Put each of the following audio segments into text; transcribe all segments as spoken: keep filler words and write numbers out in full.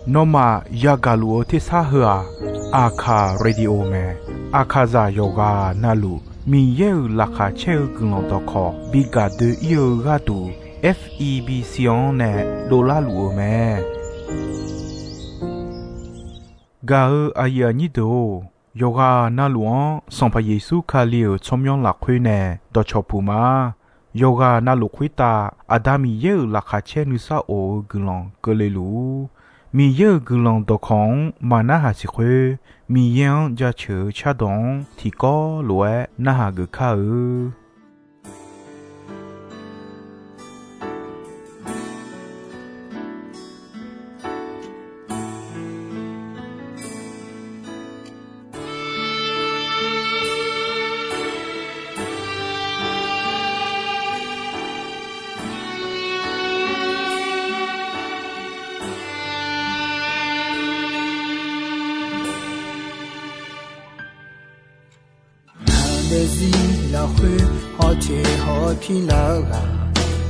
Nawmaf yagaq luf-eu tersar heu-aq, Aqkaq Radio mae. Aqkaqzaq yawqghaq navluf Miqyaer-euq laqkhaq caer-eu guiqlanq dawqkawq bi gaq doe-ir-eu gharduq, F E B C-anr nae dovlar luf-eu mae. Gaq-eu aqyuif aqnyir deuq-or, yawqghaq navluf-anr Sanqpaq Yeqsur Kali-euq tsawrmyanr lafkhoer nae dawqcawq puq ma. Yawqghaq navluf khoertav Aqda Miqyaer-euq laqkhaq caer nuisar of-eu guiqlanq keuvle luf-ur. Miqyaer-euq guiqlanq dawqkawq-anr maqnarhaq siq khoer, Miqyaer-anr jaceuq-eu cardawq-anr tiqkawv lof-aer narhaq geuf kar-eu. Ngaq daefzir lafkhoer hawteq hawpir lar-eu ghaq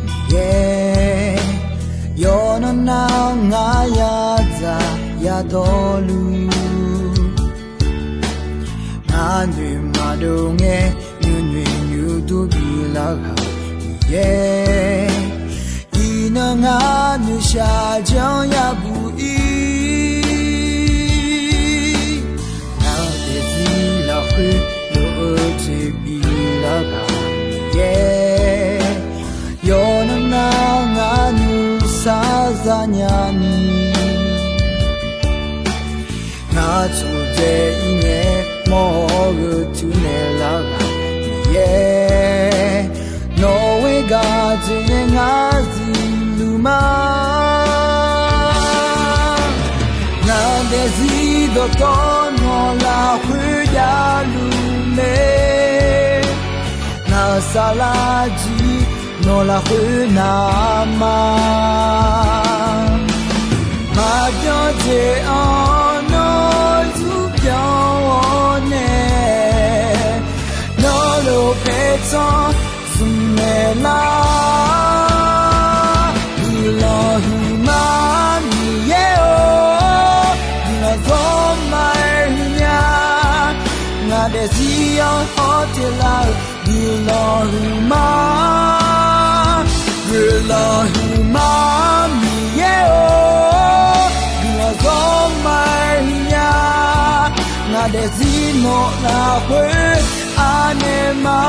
Miqyaer, yawqnan nar ngar yadzaq yadawrluf, ngar noeqma dov ngae nuinoeq nuidur bif lar-eu ghaq Miqyaer, iqnan ngar noeqshaq janr yabuq ir. Ngaq daefzir lafkhoer lof-eu jeq bif lar-eu ghaq Miqyaer, yawqnan nar ngar nuisar zanya ni, ngar tsofdzae ir ngae mawr-eu teunaeq lar-eu ghaq Miqyaer, nawq-eu gaq jeq nae ngar zifluf ma. Ngaq daefzir dawqtawvluf nawq lafkhoer javluf mae. Ngaq saflar jir nawq lafkhoer navma, maqbyan jeq-anr nawr zurbyan-awr nae, nawr lof paertsanr zmqmaeq lar. Guiqlanq huiqma Miqyaer-or, guiqlanq zawr ma-aer huiqnya. Ngaq daefzir-anr hawteq lar-eu guiqlanq huiqma, guiqlanq huiqma Miqyaer-or, guiqlanq zawr ma-aer huiqnya. Ngaq daefzir nawq lafkhoer anaeq ma.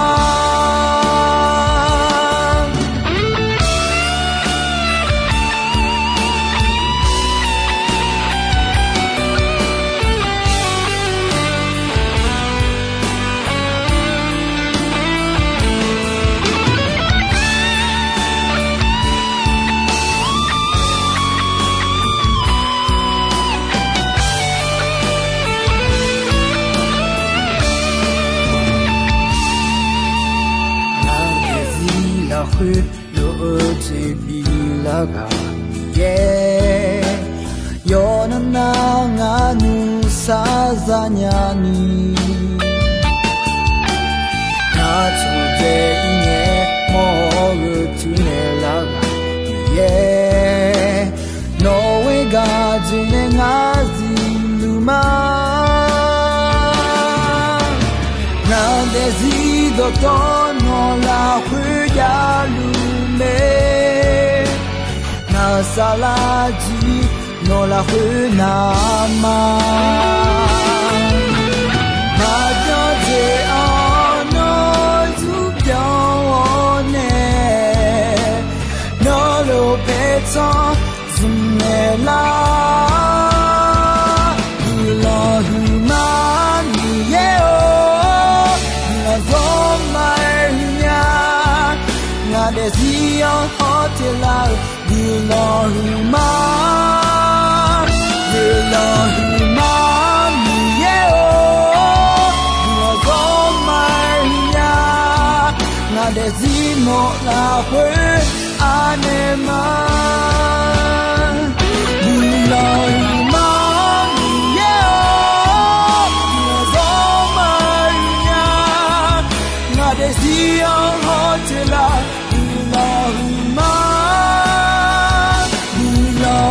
Ngaq daefzir lafkhoer lof-eu jeq bif lar-eu ghaq Miqyaer, yawqnan nar ngar nuisar zanya ni, ngar tsofdzae ir ngae mawr-eu teunaeq lar-eu ghaq Miqyaer, nawq-eu gaq jeq nae ngar zifluf ma. Ngaq daefzir dawqtawvluf nawq lafkhoer javluf mae. Ngaq saflar jir nawq lafkhoer navma, maqbyan jeq-anr nawr zurbyan-awr nae, nawr lof paertsanr zmqmaeq lar. Guiqlanq huiqma Miqyaer-or, guiqlanq zawr ma-aer huiqnya. Ngaq daefzir-anr hawteq lar-eu guiqlanq huiqma, guiqlanq huiqma Miqyaer-or, guiqlanq zawr ma-aer huiqnya. Ngaq daefzir nawq lafkhoer anaeq ma. Guiqlanq huiqma Miqyaer-or, guiqlanq zawr ma-aer huiqnya. Ngaq daefzir-anr hawteq lar guiqlanq huiqma, guiqlanq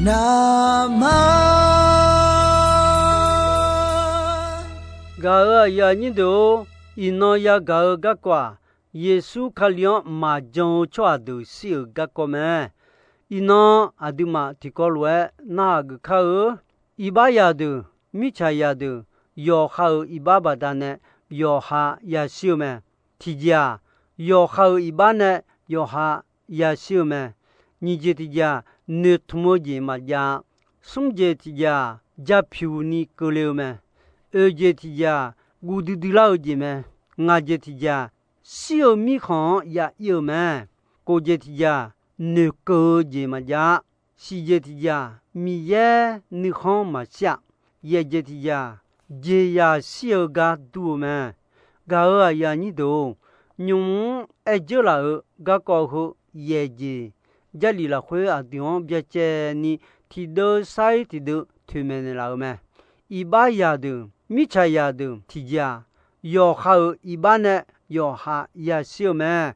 Navmar. Gaq-euq aqyuif aqnyir deuq-or, iqnan yagaq-eu garkawv-aq, Yeqsur Kali-anr maqjan-eu tsawrhaq deuq shir-euq garkawv mae. Iqnan aqduimaf tiqkawv lof-aer narhaq geuf kar-eu. Iqbax zaqdeuq, mirtsaq zaqdeuq, yawqha-euq iqbax baqdanae yawqha yashir-eu mae. Tiqjeq-aq, yawqha-euq iqbax nae yawqha yashir-eu mae. Nyiq jeq tiqjeq-aq, noeqtmq-eu jeq maqjav-a. Smr jeq tiqjeq-aq, japyuq ni keuvle-eu mae. Oeq jeq tiqjeq-aq, guv duidui lar-eu jeq mae. Ngaq jeq tiqjeq-aq, shir-eu mirkhanq-anr ya ir-eu mae. Kof jeq tiqjeq-aq, noeqkeuv-eu jeq maqjav-a. Siq jeq tiqjeq-aq, Miqyaer nuikhanr maqshir-a. Yaeq jeq tiqjeq-aq, jeqzaq shir-eu gar dur-eu mae. Gaq-euq aqyuif aqnyir deuq-or, nymq-mr aer dzeur laf-euq garkawv heu yaeq jeq Jarlif lafkhoer aqdui-anr byacaevni tiqdeuv sair tiqdeuv toeqmaeq naeqlaf-euq mae. Iqbax zaqdeuq, mirtsaq zaqdeuq tiqjeq-aq, yawqha-euq iqbax nae yawqha yashir-eu mae.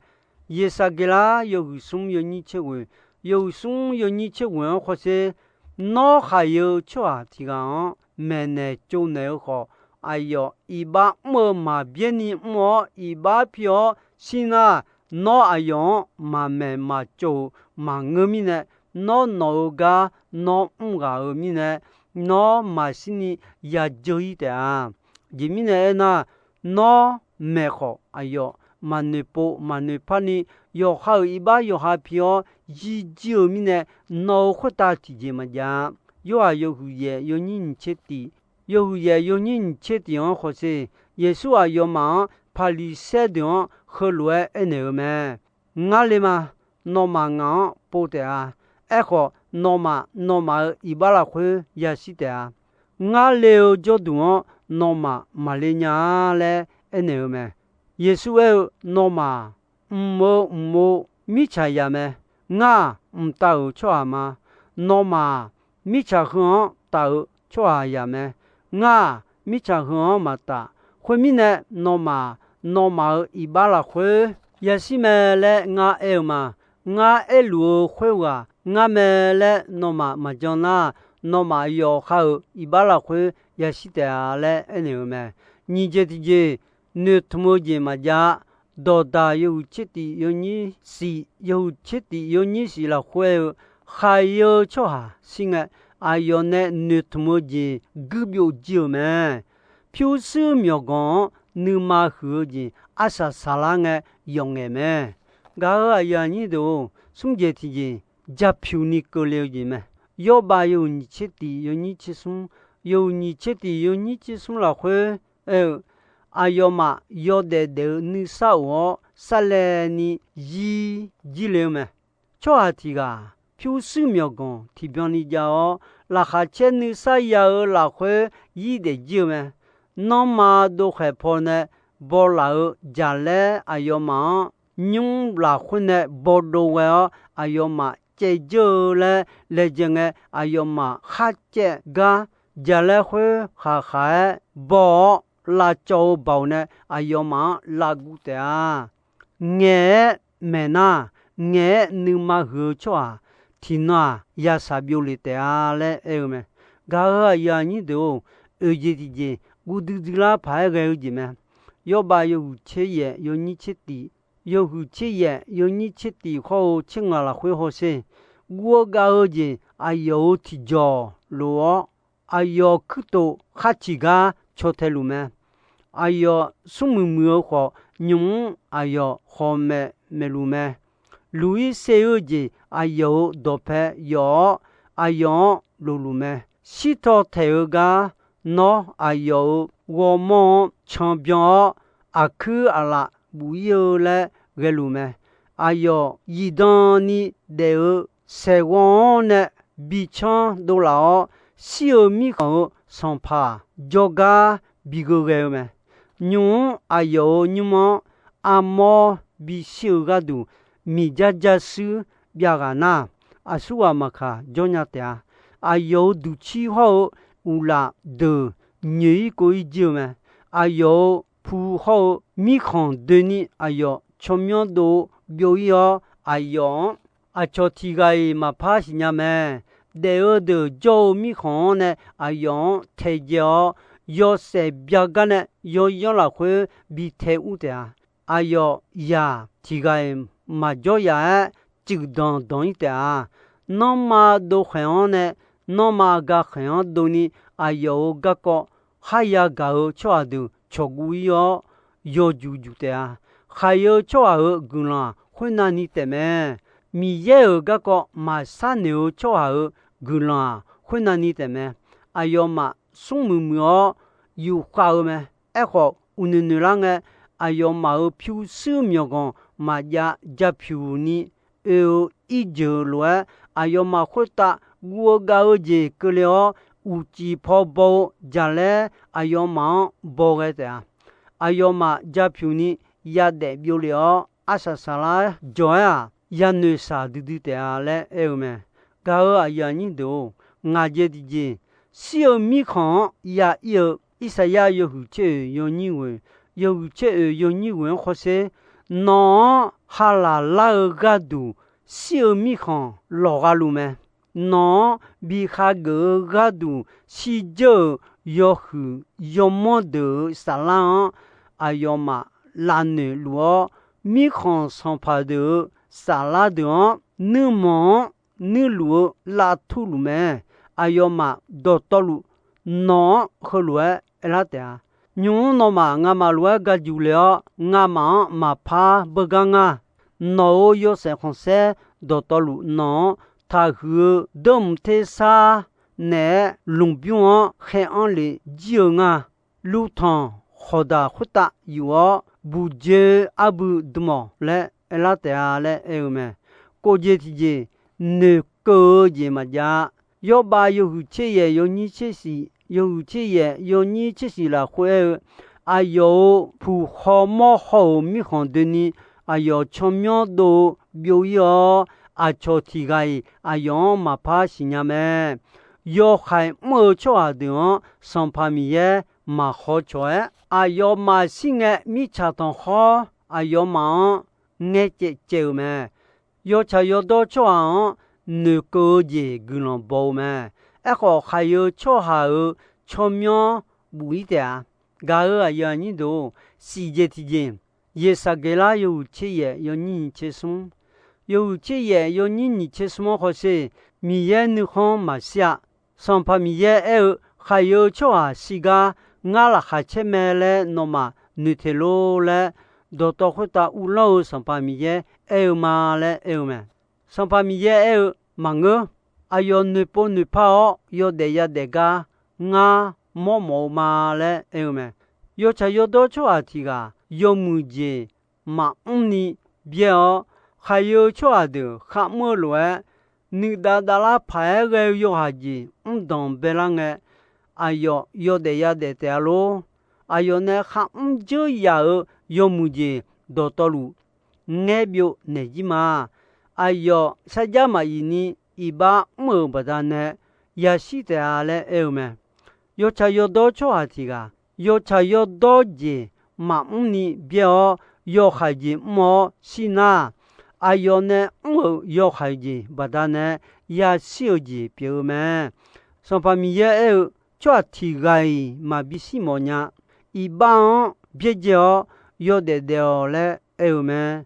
Yeqsaqgeqlar yawhuiq smr yawnyir tser ghoeq, yawhuiq smr yawnyir tser ghoeq-anr hawsher, Nawr khaqyae-eu tsawrhaq tiq ghaq-anr maeqnaeq tsovnaeq-eu khawf, aqyawf iqbax mr-eu maqbyaer ni mr-awr iqbax pi-awr shir nar, nawr aqyawf-anr maqmaeq maqtsov-euq maqngeur mirnae, nawr nawq-euq gar nawr mr ghaq-euq mirnae, nawr maqshir ni yadzeur ir taef-a. Aqjeq mirnae aernar, nawr maeq khawf aqyawf maqnoeq pov maqnoeq par ni, yawqha-euq iqbax yawqha pi-awr yir jir-eu mirnae, nawq-euq khoertav tiqjeq maqjav-a. Yorhaq yawhuiq yaef yawnyir nyiq tser tif, yawhuiq yaef yawnyir nyiq tser tif-anr hawsher, Yeqsur aqyawfmaf-anr Paqliqsaer deuq-anr heulof-aer aernaeq-eu mae. Ngar le ma. Nawmaf ngaq-anr pov taef-a. Aerkhawf, nawmaf nawmaf-euq iqbax lafkhoer yashir taef-a. Ngar le-eu jawrduq-anr nawmaf maqle nya-a laer aernaeq-eu mae. Yeqsur aer-eu, Nawmaf mq-eu mq-eu mirtsaq zaq mae. Ngar-aq, mqtav-euq tsawrhaq ma. Nawmaf-aq, mirtsaq heu-anr taf-eu tsawrhaq zaq mae. Ngar-aq, mirtsaq heu-anr maqtaf. Khoermirnae, nawmaf-aq, nawmaf-euq iqbax lafkhoer yashir mae laer ngar aer-eu ma. Ngar aerluf-eu khoerghaq ngar mae laer nawmaf maqjan nar, nawmaf yawqha-euq iqbax lafkhoer yashir taef-a laer aernaeq-eu mae. Nyiq jeq tiqjeq, noeqtmq-eu jeq maqjav-a. Dawqdaq yawhuiq tser tif yawnyir shif, yawhuiq tser tif yawnyir shif lafkhoer aer-eu, khaqyae-eu tsawrhaq shir ngae, aqyawf nae noeqtmq-eu jeq guirbyov jir-euq mae. Pyurshuir myawqganq-anr nuima huiq-eu jeq arsaq saqlar ngae yawf ngaeq mae. Gaq-euq aqyuif aqnyir deuq-or, smr jeq tiqjeq, japyuq ni keuvle-eu jeq mae. Yawrbav yawhuiq nyiq tser tif yawnyir tser smr, yawhuiq nyiq tser tif yawnyir tser smr lafkhoer aer-eu, aqyawfmaf yawdaef daef-eu nuisar of-awr sarlaev ni yir jir le-eu mae. Tsawrhaq tiq ghaq pyurshuir myawqganq tiqbyan ni jav-awr, laqkhaq caer nuisar ya-eu lafkhoer yir daef jir-eu mae. Nanrma dovkhaeq pawnae bawlaf-eu jaqlaer aqyawfmaf-anr nymr lafkhoer nae bawdov ghae-awr, aqyawfmaf caevdzeur-eu laer laejae ngae, aqyawfmaf kharcaev gar jaqlaer khoer khaqkhaq-aer baw-awr, lavcawv-eu baoq nae aqyawfmaf-anr lavguv taef-a. Ngaeq-aer maeq nar, ngaeq-aer nuima huiq-eu tsawrhaq tiqnan-aq, yashaq byovlef taef-a laer aer-eu mae. Gaq-euq aqyuif aqnyir deuq-or, oeq jeq tiqjeq guv duidui lar paq-aer ghae-eu jeq mae. Yawrbav yawhuiq tser yaef yawnyir tser tif, yawhuiq tser yaef yawnyir tser tif hawr-eu tser ngaq lafkhoer hawsher. Guv-eu gav-eu jeq aqyawf-euq tiqjawq lof-awr, aqyawf kuirtof khar ciq gar caw tae luf mae. Aqyawf smrmuiq muiq-eu khawf, nymq-mr aqyawf khawqmaeq maeqluf mae. Luq-ir ser-eu jeq aqyawf-euq dawqpae yawf-awr, aqyawf-anr lofluf mae. Shirtaw taeq-eu gar nawr aqyawf-euq ghawrmawr-anr canbyan-awr, aqkuir aqlaf buf-ir-eu laer ghaeluf mae. Aqyawf zifdan ni daef-eu saeqghawv-anr nae bicanr dovlaf-awr, shir-eu mirkhanq-euq sanqpaq jawrgar bigheu ghae-eu mae. Nymq-mr aqyawf-euq nymr-anr armawr bishir-eu gharduq miqjar jarshuir byav ghaq nar, aqsurghaq maqkaq jawrnya taef-a. Aqyawf-euq duqcir hawr-eu uqlaf deuq nyoeq-ir kov-ir jir-eu mae. Aqyawf-euq pu hawr-eu mirkhanq doeni aqyawf tsawrmyanr dov-eu byov-ir-awr, aqyawf-anr aqcawq tiq ghaq-iq maqpar siqnya mae. daef-eu deuq jawr-eu mirkhanq-anr nae aqyawf-anr taedzae-awr, yawshaef byagar nae yawyanr lafkhoer bi tae ur taef-a. Aqyawfzaq tiq ghaq-iq maqjawr yaf-aer cuif danq danq-ir taef-a. Nanrma dov khaeq-anr nae nanrma ga khaeq-anr dovni aqyawf-euq garkawv kharya gaq-eu tsawrhaq deuq cawqguv-ir-awr, yawjuq juq taef-a. Khaqyae-eu tsawrhaq-euq guiqlanq khoernav ni taefmae. Miqyaer-euq garkawv maqshar noeq-eu tsawrhaq-euq guiqlanq-aq, khoernav ni taefmae. Aqyawfmaf smrmuiq muiq-awr yufkhav-eu mae. Aerkhawf, uqnoeq noeq lar ngae, aqyawfmaf-euq pyurshuir myawqganq maqjav japyuq ni oe-eu irjeuq lof-aer, aqyawfmaf khoertav guv-eu gav-eu jeq keuvle-awr, uqcif paw baw-eu jaqlaer aqyawfmaf-anr baw ghae taef-a. Aqyawfmaf japyuq ni yadaef byovlef-awr, arsaq saqlar jawq-aer-aq, yanoeq shaq duidui taef-a laer aer-eu mae. Gaq-euq aqyuif aqnyir deuq-or, ngaq jeq tiqjeq, shir-eu mirkhanq-anr ya ir-eu Irsaqyar yawhuiq tser oeq yawnyir ghoeq, yawhuiq tser oeq yawnyir ghoeq-anr hawsher, nawq-anr halaq lar-eu gharduq shir-eu mirkhanq lawq gha luf mae. Nawq-anr bi khageuf-eu gharduq shirdzeur-euq yawhuiq yawmanr deuq-euq saflar-anr aqyawfmaf lavnoeq luf-awr, mirkhanq sanqpaq deuq-euq saflar deuq-anr nuirmanq-anr nuirluf-eu lavtur luf mae. Aqyawfmaf dawqtawvluf nawq-anr heulof-aer aerlar taef-a. Nymq-mr nawmaf ngamaf lof-aer ga juq le-awr, ngamaf-anr maqpar beugar nga. Nawq-euq yawshaef khanqsaer dawqtawvluf nawq-anr taqhuiq-eu deurmq tersar naeq-aer lmqbymr-anr khaer anr lef jir-eu nga. Luvtanq khawqdaq khoertav yuf-awr, buqjoe arbui dm-awq laer aerlar taef-a laer aer-eu mae. Kov jeq tiqjeq, noeqkeuv-eu jeq maqjav-a. Yawrbav yawhuiq tser yaef yawnyir tser shif, yawhuiq tser yaef yawnyir tser shif lafkhoer aer-eu, aqyawf-euq puq haw mawr haw-euq mirkhanq doeni, aqyawf tsawrmyanr dov-eu byov-ir-awr, aqcawq tiq ghaq-iq aqyawf-anr maqpar siqnya mae. Yawhaiq mr-eu tsawrhaq deuq-anr Sanqpaq Miqyaer maqkhawf cawq-aer, aqyawfmaf shir ngae mirtsaq tanqkhawr aqyawfmaf-anr ngaecaev caev-euq mae. Yawtsaq yawdawr tsawrhaq-anr noeqkeuv-eu jeq guiqlanq baw-eu mae. Aerkhawf, khaqyae-eu tsawrhaq-euq tsawrmyanr buf-ir taef-a. Gaq-euq aqyuif aqnyir deuq-or, shif jeq tiqjeq, Yeqsaqgeqlar yawhuiq tser yaef yawnyir nyiq tser smr, yawhuiq tser yaef yawnyir nyiq tser smr-anr hawsher, Miqyaer nuikhanr maqshir-a. Sanqpaq Miqyaer aer-eu, khaqyae-eu tsawrhaq shirgar ngar laqkhaq caer mae laer nawmaf noeq teq lor laer, dawqtawv khoertav uvlanr-eu Sanqpaq Miqyaer aer-eu ma laer aer-eu mae. Sanqpaq Miqyaer aer-eu, maqngeur. Aqyawf noeqpov noeqpar-awr yawdaef yadaef gar ngar mawrmawf-eu ma laer aer-eu mae. Yawtsaq yawdawr tsawrhaq tiq ghaq yawmuiq jeq maqmr ni byaer-awr, khaqyae-eu tsawrhaq deuq kharmr-eu lof-aer, nuidav davlar paq-aer ghae-eu yawhaiq jeq mr danq baelar ngae, aqyawf yawdaef yadaef taef-a lor. Aqyawf nae kharmr dzeur yaf-euq yawmuiq jeq dawqtawvluf ngaer byov naeq jir ma. Aqyawf sarjax maqyif ni iqbax mr-euq baqdanae yashir taef-a laer aer-eu mae. Yawtsaq yawdawr tsawrhaq tiq ghaq yawtsaq yawdawr jeq maqmr ni byaer-awr, yawhaiq jeq mr-awr shir nar, aqyawf nae mr-euq yawhaiq jeq baqdanae yashir-eu jeq pyeuf-eu mae. Sanqpaq Miqyaer aer-eu, tsawrhaq tiq ghaq-iq maqbi shir mawf nya. Iqbax-anr byaerdzae-awr yawdaef daef-awq laer aer-eu mae.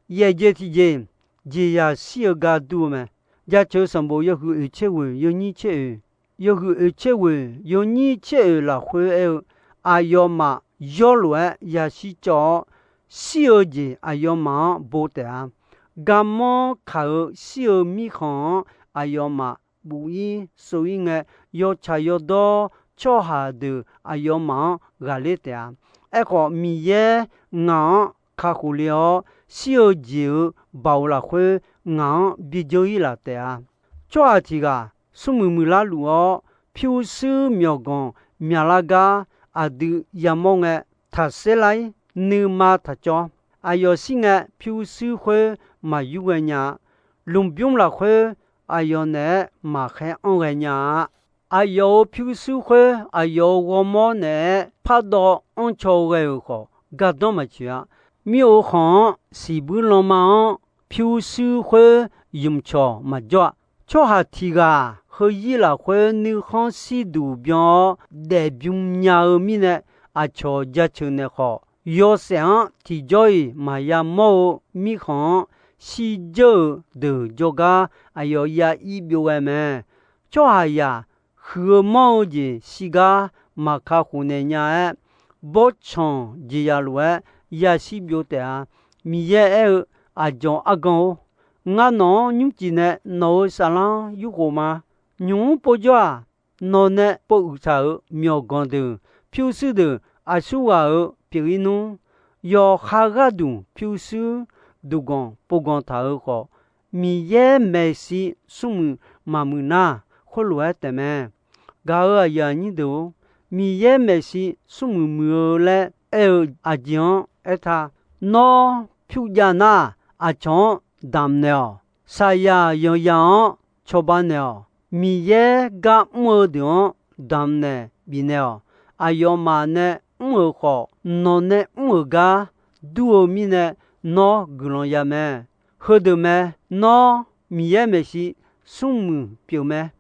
Yaef jeq tiqjeq, jeqzaq shir-eu gar dur-eu mae. Jaceuq sanqbof yawhuiq oeq tser ghoeq yawnyir tser oeq, yawhuiq oeq tser ghoeq yawnyir tser oeq lafkhoer aer-eu, aqyawfmaf yawlof-aer yashir cawv-awr, shir-eu jeq aqyawfmaf-anr bo taef-a. Garmanr kaq-eu shir-eu mirkhanq-anr aqyawfmaf buf-ir sov-ir ngae, yawtsaq yawdawr tsawrhaq deuq aqyawfmaf-anr ghaqler taef-a. Aerkhawf, Miqyaer ngaq-anr kakhof le-awr, shir-eu jeq-euq baoq lafkhoer ngaq-anr bi dzeur-ir laf taef-a. Tsawrhaq tiq ghaq smrmuiq muiqlar luf-awr, pyurshuir myawqganq myaqlar gar aqdui yamawr ngae, taqsaer lar-ir, nuima taqcawv. Aqyawf shir ngae, pyurshuir khoer maqyur ghae nya-a. Lmqbymr lafkhoer aqyawf naeq-aer maqkhaer anr ghae nya-a. Aqyawf-euq pyurshuir khoer aqyawf-euq ghawrmawr naeq-aer pardawv anrcaw ghae-euq khawf, gardanr maqtsoeq-a. Mir-eu khanq-anr siqbuir lanma-anr pyurshuir khoer ymqcawq maqjawr-a. Tsawrhaq tiq ghaq heuzir lafkhoer nuikhanr shirduq byan-awr daefbymr nya-eu mirnae, aqcawq jaceuq naeq khawf, yawshaef-anr tiqjawr-iq maqya mawr-eu mirkhanq-anr shirdzeur-euq deuq jawrgar aqyawf ya ir byov ghae mae. Tsawrhaqzaq huiq-eu manr-eu jeq shirgar maqka khof naeq nya-aer, bawrtsanq jeqzaq lof-aer yashir byov taef-a. Miqyaer aer-eu, Aqdzawq argan-or, ngar nawq-anr nymrcif nae nawq-euq saflar-anr yurkhof ma. Nymq-mr povjawr-aq, nawqnae pov uiqtaq-euq myawqganq deuq, pyurshuir deuq, aqsurghaq-euq pyeuf-ir nmr. Yawqha gharduq pyurshuir duqganq povganq taq-euq khawf, Miqyaer maeqshi smrmuiq maqmuiq nar, khoerlof-aer taefmae. Gaq-euq aqyuif aqnyir deuq-or, Miqyaer maeqshi smrmuiq muiq-eu laer aer-eu aqjeq-anr aertaq, Nawr pyur jav nar, aqcawq-anr damq naeq-awq. Saqyaq yanqzaq-anr cawba naeq-awq. Miqyaer gar mr-eu deuq-anr damq naeq bifnaeq-awq. Aqyawfmaf nae mr-euq khawf, nawqnae mr-euq gar dur-eu mirnae, nawr guiqlanq ya mae. Heudeuq mae, nawr Miqyaer maeqshi smrmuiq pyeuf mae.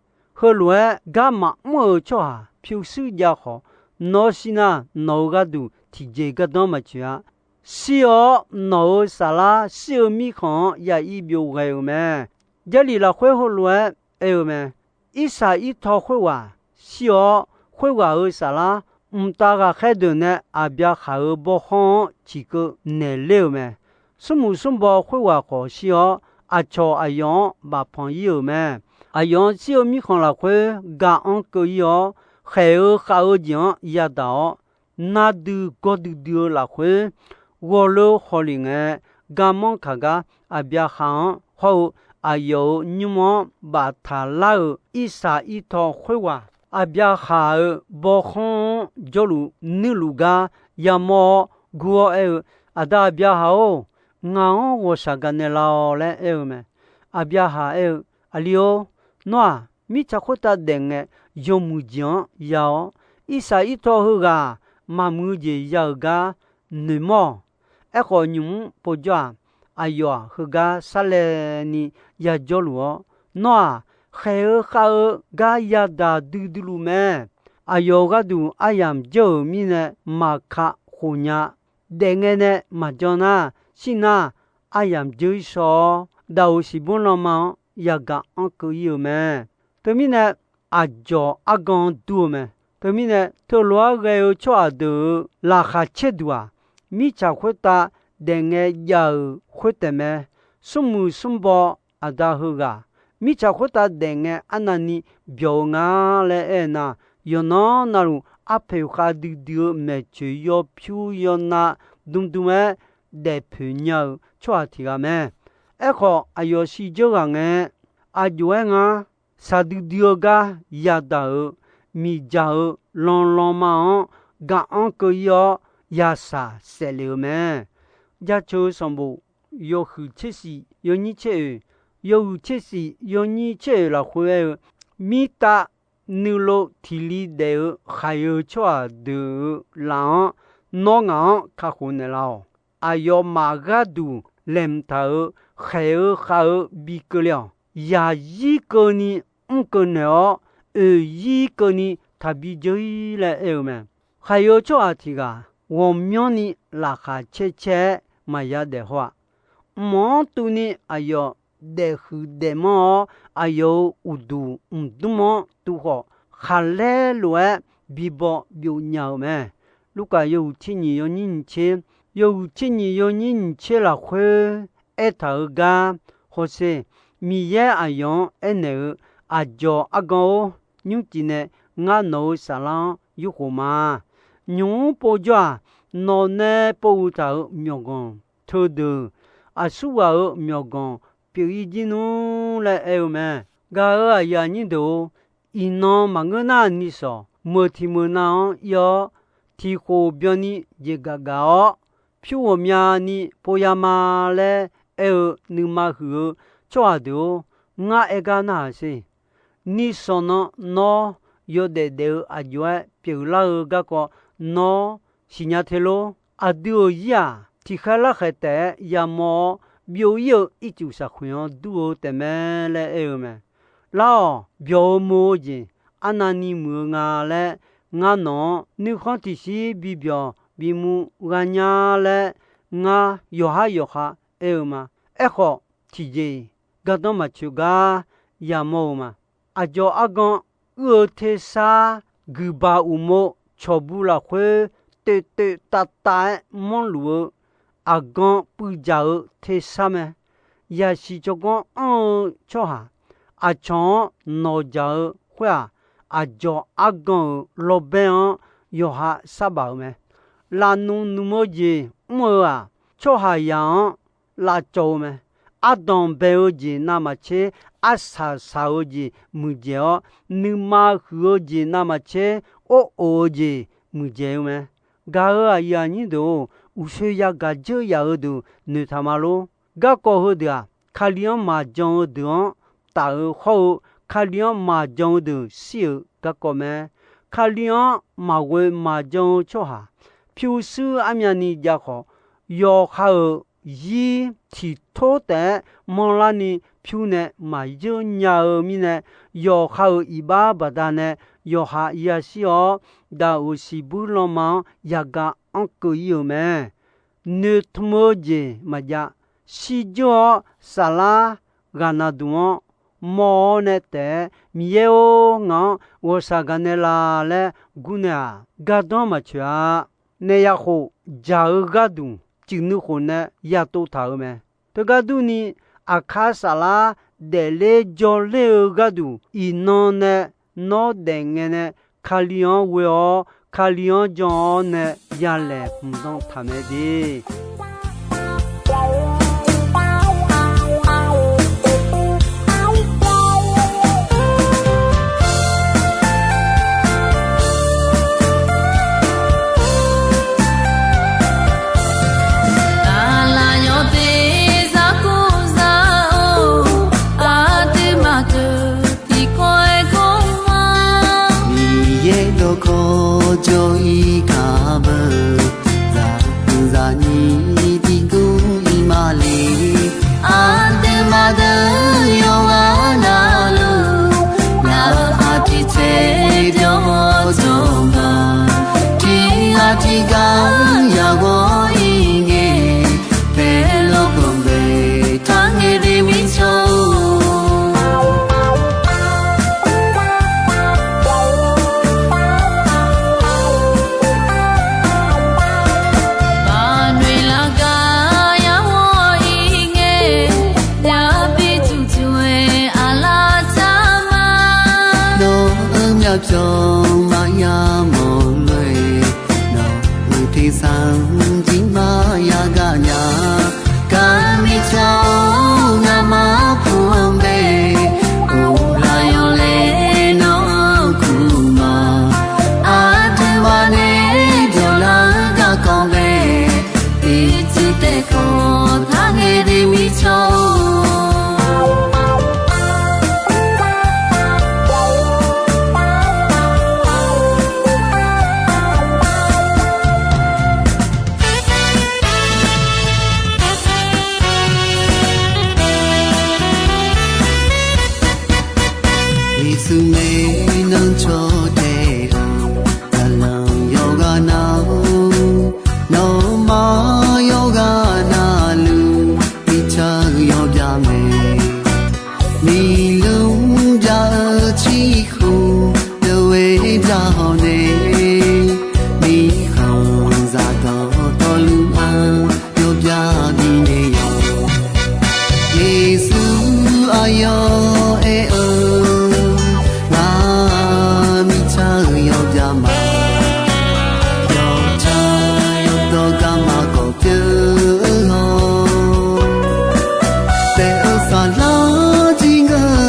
Heulof-aer gar maqmr-euq tsawrhaq pyurshuir jav khawf, nawr shir nar, nawq-euq gharduq tiqjeq gardanr maqtsoeq-a. Shir-awr nawq-euq saflar shir-eu mirkhanq-anr ya ir byov ghae-euq mae. Jarlif lafkhoer heulof-aer aer-eu mae. Irsaq Irtaw khoerghaq shir-awr, khoerghaq-euq saflar mqtav ghaqkhaer deuq nae Aqbyaqhaq-euq bawkhanr-anr ciqkeuv naeqler-euq mae. Smrmuiq smrbaw khoerghaq khawf shir-awr, aqcawq aqyawf-anr bafpanq ir-euq mae. Aqyawf-anr shir-eu mirkhanq lafkhoer ga-anr keuv ir-awr, khaeq-eu khav-eu jeq-anr yadaq-awr, nar dui gawr duidui-eu lafkhoer ghawqleu hawlef ngae, garmanr kaq gar Aqbyaqhaq-anr hawr-eu aqyawf-euq nymr-anr baftaq lar-euq Irsaq Irtaw khoerghaq, Aqbyaqhaq-euq bawkhanr-anr jawrluf nuirluf gar yamawr-awr gur-awr aer-eu, Aqda Aqbyaqhaq-or, ngaq-anr ghawqshaq gaqnaeq laf-awq laer aer-eu mae. Aqbyaqhaq aer-eu, Aqli-or, nawr-aq mirtsaq khoertav daef ngae yawmuiq jeq-anr ya-awr, Irsaq Irtaw heughaq maqmuiq-eu jeq ya-euq gar noeqmawr-awq. Aerkhawf, nymq-mr povjawr-aq, aqyawf-aq heugar sarlaevni yajawrluf-awr, nawr-aq, khaeq-eu khav-eu gar yadaq duidui luf mae. Aqyawf gharduq aryamq jawr-euq mirnae maqka khof nya. Daef ngae nae maqjan nar, shir nar, aryamq jawr-ir shaw-awr, daqoq siqbmr lanma-anr yagaq anr keuv-ir-euq mae. Teumirnae, aqdzawq argan-anr dur-eu mae. Teumirnae, teulof-aer ghae-eu tsawrhaq deuq-euq laqkhaq caerduq-aq, mirtsaq khoertav daef ngae jav-euq khoertaef mae. Smrmuiq smrbaw aqda heughaq, mirtsaq khoertav daef ngae arnavni byawq-eu nga laer aer-eu nar, yawqnan navluf arpoeq khav duidui-eu maeqtsoeq yawpyur yawnav dmdm-aer daefpoeq nya-euq tsawrhaq tiq ghaq mae. Aerkhawf, aqyawf shirdzeur ghaq ngae, aqjox-aer ngar shaqdui dui-eu gar yadaq-euq miqdzaq-euq lanlanma-anr gaq-anr keuv-ir-awr, yashaq saeflef-euq mae. Jaceuq-eu sanqbof yawhuiq tser shif yawnyir tser oeq, yawhuiq tser shif yawnyir tser oeq lafkhoer aer-eu, Mirtav nuilov tiq li daef-eu khaq-eu tsawrhaq deuq-euq laf-anr, nawr ngaq-anr kakhof naeqlaf-awq. Aqyawfmaf gharduq laeqhmq taq-euq khaeq-eu khav-eu bi keuvle-awq. Yaqzir keuvni mr keuv naeq-awr, oeq zir keuvni taqbi dzeur-ir laer aer-eu mae. Khaq-eu tsawrhaq tiq ghaq ghawqmyanrni laqkhaq caer caer-aer maqya daef haw-aq, mq-anr tuvni aqyawf daefhuiq daefmanr-awr, aqyawf-euq uqduq mqdmr-anr tuvkhawf, khaqlaer lof-aer bibaw byov nya-eu mae. Lurkaf yawhuiq tser nyiq yawnyir nyiq tser, yawhuiq tser nyiq yawnyir nyiq tser lafkhoer aertaq-eu gar hawsher. Miqyaer aqyawf-anr aernaeq-eu, Aqdzawq argan-or, nymrcif nae ngar nawq-euq saflar-anr yurkhof ma. Nymq-mr povjawr-aq, nawq nae pov uiq taq-euq myawqganq teudeuq, aqsurghaq-euq myawqganq pyeuf-ir jir nmr laer aer-eu mae. Gaq-euq aqyuif aqnyir deuq-or, iqnan maqngeur nar, nishawq meuq tiq meuq nav-anr ir-awr, tiq khof byanni jeqgaf gaf-awr, pyur ghawqmyani pov ya ma laer aer-eu nuima huiq-eu tsawrhaq deuq-or, ngar aer gar narhaq sher. Nishawq nan nawr yawdaef daef-eu aqjox-aer pyeuflar-eu garkawv nawr siqnya te lor. Aqdui-euq zir-aq, tiqkhaer larkhaeq taef-aer yamawr-awr, byov-ir-eu ircuf saqkhoeq-anr dur-eu taefmae laer aer-eu mae. Lar-awq, byawq-eu mo-eu jeq arnavni muiq-eu nga laer, ngar nawq-anr nuikhanr tiqshir bibyawq bimuv gha nya laer, ngar yawqhar yawqha aer-eu ma. Aerkhawf, tiqjeq-iq gardanr maqtsoeq gar yamawr-eu ma. Aqdzawq argan uir-eu tersar guiqbaq uqmov cawqbu lafkhoer toeqtoeq tavtav-aer manrluf-eu aqgan puivdzaq-eu tersar mae. Yaqsiq tsawrganr anr-eu tsawrhaq, aqcawq-anr nawqdzaq-eu khoer-aq, aqdzawq argan-euq lawrbaer-anr yawqha sarbaf-eu mae. Lavnmq nmq-eu jeq mr-eu-aq, tsawrhaqzaq-anr lavcawv-eu mae. Ardanq bae-eu jeq navmaqtser, arsaq saq-eu jeq muiqdzaeq-awr, nuima huiq-eu jeq navmaqtser, or of-eu jeq muiqdzaeq-eu mae. Gaq-euq aqyuif aqnyir deuq-or, uqshoe yagaq dzeur yaf-eu deuq noeqtaq ma lor. Garkawv heudeuq-aq, Kali-anr maqjan-eu deuq-anr taf-eu hawr-eu, Kali-anr maqjan-eu deuq shir-euq garkawv mae. Kali-anr maqghoe maqjan-eu tsawrhaq pyurshuir armyavni jav khawf, yawqha-euq zir tiqtor taef-aer manrlarni pyur nae maqyeur nya-eu mirnae, yawqha-euq iqbax baqdanae yawqha yashir-awr, daqoq siqbuir lanma-anr yagaq anrkeuv ir-euq mae. Noeqtmq-eu jeq maqjav. Shirdzeur-awr saflar ghaqna duq-anr mawr-awr nae taef-aer, Miqyaer-or, ngaq-anr ghawqshaq gaqnaeq laf laer gurnaeq-aq, gardanr maqtsoeq-a. Naef yaqkhof dzaq-eu gharduq, cuif nuikhof nae yatov taq-euq mae. Teugar durni, aqkar saflar daefler jawrler-eu gharduq, iqnan nae nawr daefngae nae Kali-anr ghoe-awr, Kali-anr jan-awr nae yalaeq hmqdan taq mae de. Aqlaf yawq teq zaq kur zaq-or, aqduimaf deuq tiqkawv-aer gawr ma. Miqyaer dawqkawq jawr-ir kaq beu, zaq zaqnyir tiqguv ir ma le. Aqduimaf deuq yawqghaq navluf, ngaq-euq aqtiq tsaev byawq-awr jawr ma. Tiq ghaq tiq ghaq yaq ghawr-ir ngae, paerlof ganq bae taq ngae de mirtsaq-or. Baqnoeq laf gar yar ghawr-ir ngae, yabi tuqtuq-aer aqlaf tsaq ma. Nawq-euq myavpyawq maqya mawq lof-aer, nawq-euq tersar-anr jir maqya gaq nya. Gar mirtsaq-or, ngamaf kur-anr bae, uvlaf yawlae nawr-anr kur ma. Aqduimaf nae dawqlar-eu garkawv bae, tiqcuiv taef kawv taq ngae de mirtsaq-or. Yeqsur nae nan cawtae-eu, zaqlanq yawqghaq nav-or, nawmaf yawqghaq navluf, mirtsaq-eu yawbyav mae. Miqluf byav-eu ciqkhof deuq-aer byav hawq nae, mirkhanqzaq dawqtawvluf-anr yawbyav bifnaeq yawq. Yeqsur aqyawf aer-eu, ngaq mirtsaq-eu yawbyav ma. Yawtsaq yawdawr garma kawf pyeuf-eu hawr, taef-eu saflar jir ngeur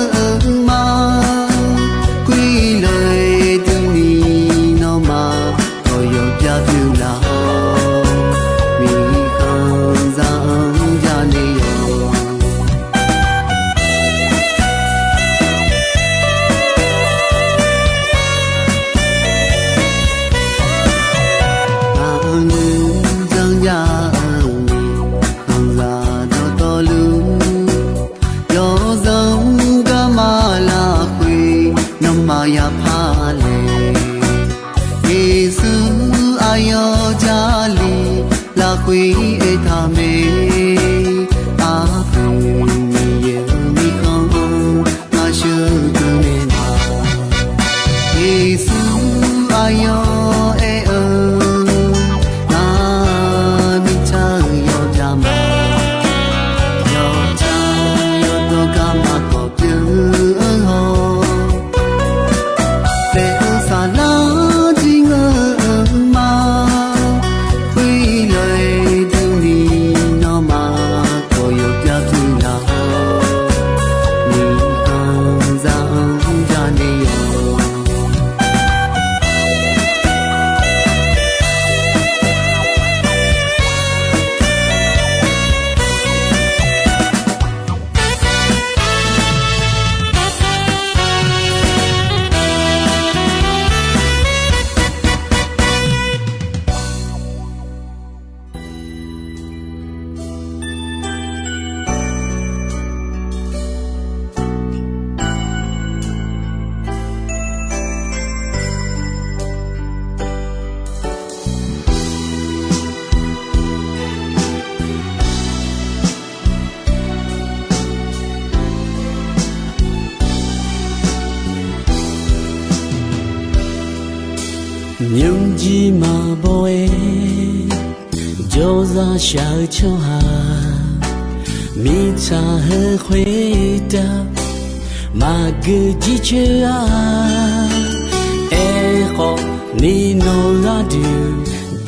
Khoer aertaq mae, aqpoeq Miqyaer-euq mirkhanq-anr ngar sheuqdui naeq ma. Yeqsur aqyawf aer-eu, ngar mirtsaq-euq yawqjaq ma. Yawqjaq yawdawr gar maqkawq pyeuf-eu hawr, paef-eu saflar jir ngeur-eu ma. Khoer lof-aer durni nawmaf khawf yawbyav pyeuf laf-awr, miqkhanq zaq-anr janae yawq. Nymrjir maqbaw-aer jawrzaq shaq-eu tsawrhaq, mirtsaq heu khoertav maqgeu jircoer-a. Aerkhawf ni nawq gharduq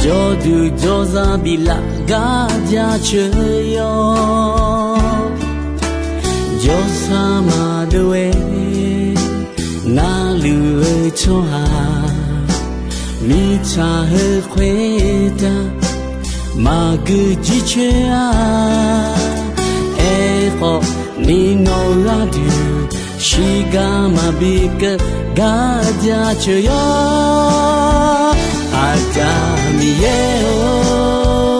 jawrduq jawrzaq biflaf gar jaceuq yawr. Jawrsar maqdov-aer narluf-eu tsawrhaq, mirtsaq heu khoertav maqgeu jircoer-a. Aerkhawf ni nawq gharduq shiqgar maqbi keuv gar jaceuq yawr. Aqda Miqyaer-or,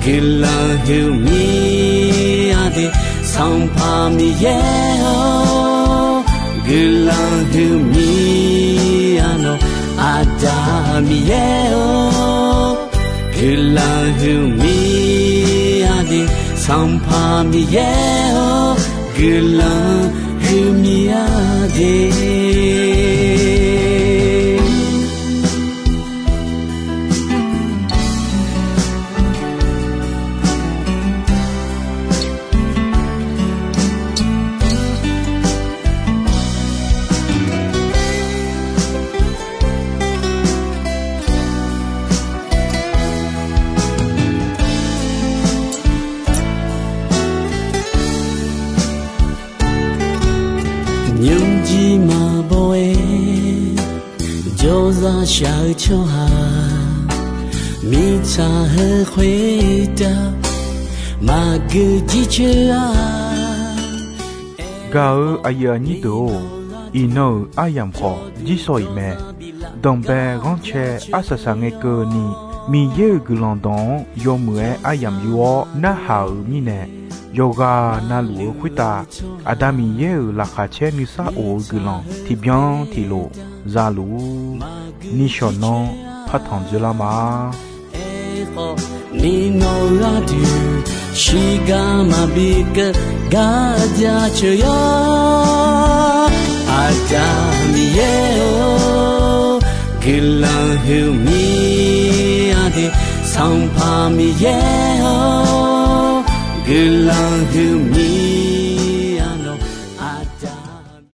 guiqlanq huiqmir-a de. Sanqpaq Miqyaer-or, guiqlanq huiqmir-a nawq. Aqda Miqyaer-or, guiqlanq huiqmir-a de. Sanqpaq Miqyaer-or, guiqlanq huiqmir-a de. Nymrjir maqbaw-aer jawrzaq shaq-eu tsawrhaq, mirtsaq heu khoertav maqgeu jircoer-a. Gaq-eu aqyuif aqnyir deuq-or, iqnan-euq aryamq khawf jirsawq iq mae. Danqbae ghanrcae arsaq saq ngae keuvni, Miqyaer-euq guiqlanq dawq-anr yawmuiq-aer aryamq yur-awr narhaq-euq mirnae, yawqghaq navluf-eu khoertav Aqda Miqyaer-euq laqkhaq caer nuisar of-eu guiqlanq tiqbyan tiqlof za luf-ur. Nishawq nanr partanq dzoerlar ma. Aerkhawf ni nawq gharduq shiqgar maqbi keuv gar jaceuq yawr. Aqda Miqyaer-or, guiqlanq huiqmir-a de. Sanqpaq Miqyaer-or, guiqlanq huiqmir